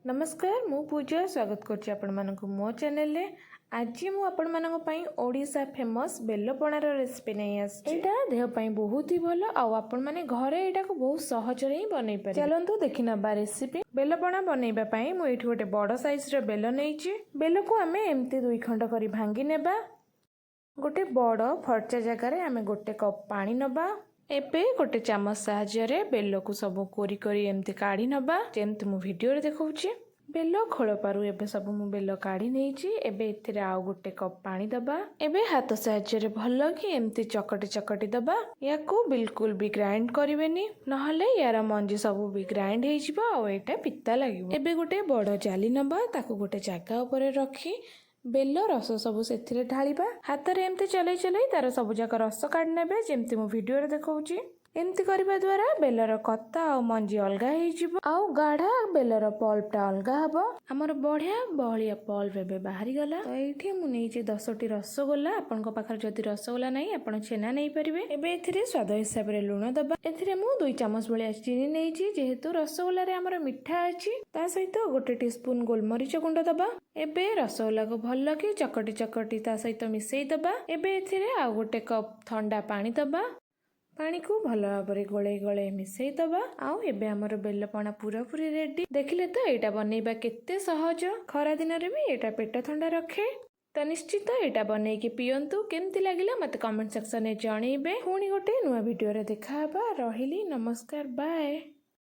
ନମସ୍କାର, ମୁଁ ପୂଜା ସ୍ୱାଗତ କରୁଛି ଆପଣମାନଙ୍କୁ ମୋ ଚ୍ୟାନେଲରେ। ଆଜି ମୁଁ ଆପଣମାନଙ୍କ ପାଇଁ ଓଡ଼ିଶା ଫେମସ୍ ବେଲପଣାର ରେସିପି ନେଇ ଆସିଛି। ଏଇଟା ଦେହ ପାଇଁ ବହୁତ ହି ଭଲ ଆଉ ଆପଣମାନେ ଘରେ ଏଇଟାକୁ ବହୁତ ସହଜରେ ହିଁ ବନେଇ ପାରିବେ। ଚାଲନ୍ତୁ ଦେଖିନେବା ରେସିପି। ବେଲପଣା ବନେଇବା ପାଇଁ ମୁଁ ଏଇଠି ଗୋଟେ ବଡ଼ ସାଇଜର ବେଲ ନେଇଛି। ବେଲକୁ ଆମେ ଏମିତି ଦୁଇ ଖଣ୍ଡ କରି ଭାଙ୍ଗି ନେବା। ଗୋଟେ ବଡ଼ ଫର୍ଚା ଜାଗାରେ ଆମେ 1 କପ୍ ପାଣି ନେବା। ଏବେ ଗୋଟେ ଚାମଚ ସାହାଯ୍ୟରେ ବେଲକୁ ସବୁ କୋରି କରି ଏମିତି କାଢ଼ି ନେବା, ଯେମିତି ମୁଁ ଭିଡ଼ିଓରେ ଦେଖାଉଛି। ବେଲ ଖୋଳପାରୁ ଏବେ ସବୁ ମୁଁ ବେଲ କାଢ଼ି ନେଇଛି। ଏବେ ଏଥିରେ ଆଉ 1 କପ୍ ପାଣି ଦେବା। ଏବେ ହାତ ସାହାଯ୍ୟରେ ଭଲ କି ଏମିତି ଚକଟି ଚକଟି ଦେବା। ୟାକୁ ବିଲକୁଲ ବି ଗ୍ରାଇଣ୍ଡ କରିବେନି, ନହେଲେ ୟାର ମଞ୍ଜି ସବୁ ବି ଗ୍ରାଇଣ୍ଡ ହେଇଯିବ ଆଉ ଏଇଟା ପିତା ଲାଗିବ। ଏବେ ଗୋଟେ ବଡ଼ ଜାଲି ନେବା। ତାକୁ ଗୋଟେ ଜାଗା ଉପରେ ରଖି ବେଲ ରସ ସବୁ ସେଥିରେ ଢାଳିବା। ହାତରେ ଏମିତି ଚଲେଇ ଚଲେଇ ତାର ସବୁ ଯାକ ରସ କାଢ଼ି ନେବେ, ଯେମିତି ମୁଁ ଭିଡ଼ିଓରେ ଦେଖାଉଛି। ଏମିତି କରିବା ଦ୍ୱାରା ବେଲର କତା ଆଉ ମଞ୍ଜି ଅଲଗା ହେଇଯିବ ଆଉ ଗାଢ଼ା ବେଲର ପଲ୍ପଟା ଅଲଗା ହବ। ଆମର ବଢିଆ ବହଳିଆ ପଲ୍ପ ଏବେ ବାହାରିଗଲା। ତ ଏଇଠି ମୁଁ ନେଇଛି 10ଟି ରସଗୋଲା। ଆପଣଙ୍କ ପାଖରେ ଯଦି ରସଗୋଲା ନାହିଁ, ଆପଣ ଛେନା ନେଇପାରିବେ। ଏବେ ଏଥିରେ ସ୍ୱାଦ ହିସାବରେ ଲୁଣ ଦବା। ଏଥିରେ ମୁଁ 2 ଚାମଚ ଭଳିଆ ଚିନି ନେଇଛି, ଯେହେତୁ ରସଗୋଲାରେ ଆମର ମିଠା ଅଛି। ତା ସହିତ 1 ଟିସ୍ପୁନ ଗୋଲମରିଚ ଗୁଣ୍ଡ ଦବା। ଏବେ ରସଗୋଲାକୁ ଭଲ କି ଚକଟି ଚକଟି ତା ସହିତ ମିଶେଇ ଦବା। ଏବେ ଏଥିରେ ଆଉ 1 କପ୍ ଥଣ୍ଡା ପାଣି ଦବା। ପାଣିକୁ ଭଲ ଭାବରେ ଗୋଳେଇ ଗୋଳେଇ ମିଶେଇ ଦବା। ଆଉ ଏବେ ଆମର ବେଲପଣା ପୁରାପୁରି ରେଡି। ଦେଖିଲେ ତ, ଏଇଟା ବନେଇବା କେତେ ସହଜ। ଖରା ଦିନରେ ବି ଏଇଟା ପେଟ ଥଣ୍ଡା ରଖେ। ତ ନିଶ୍ଚିତ ଏଇଟା ବନେଇକି ପିଅନ୍ତୁ। କେମିତି ଲାଗିଲା, ମୋତେ କମେଣ୍ଟ ସେକ୍ସନରେ ଜଣେଇବେ। ପୁଣି ଗୋଟେ ନୂଆ ଭିଡ଼ିଓରେ ଦେଖାହେବା। ରହିଲି, ନମସ୍କାର, ବାଏ।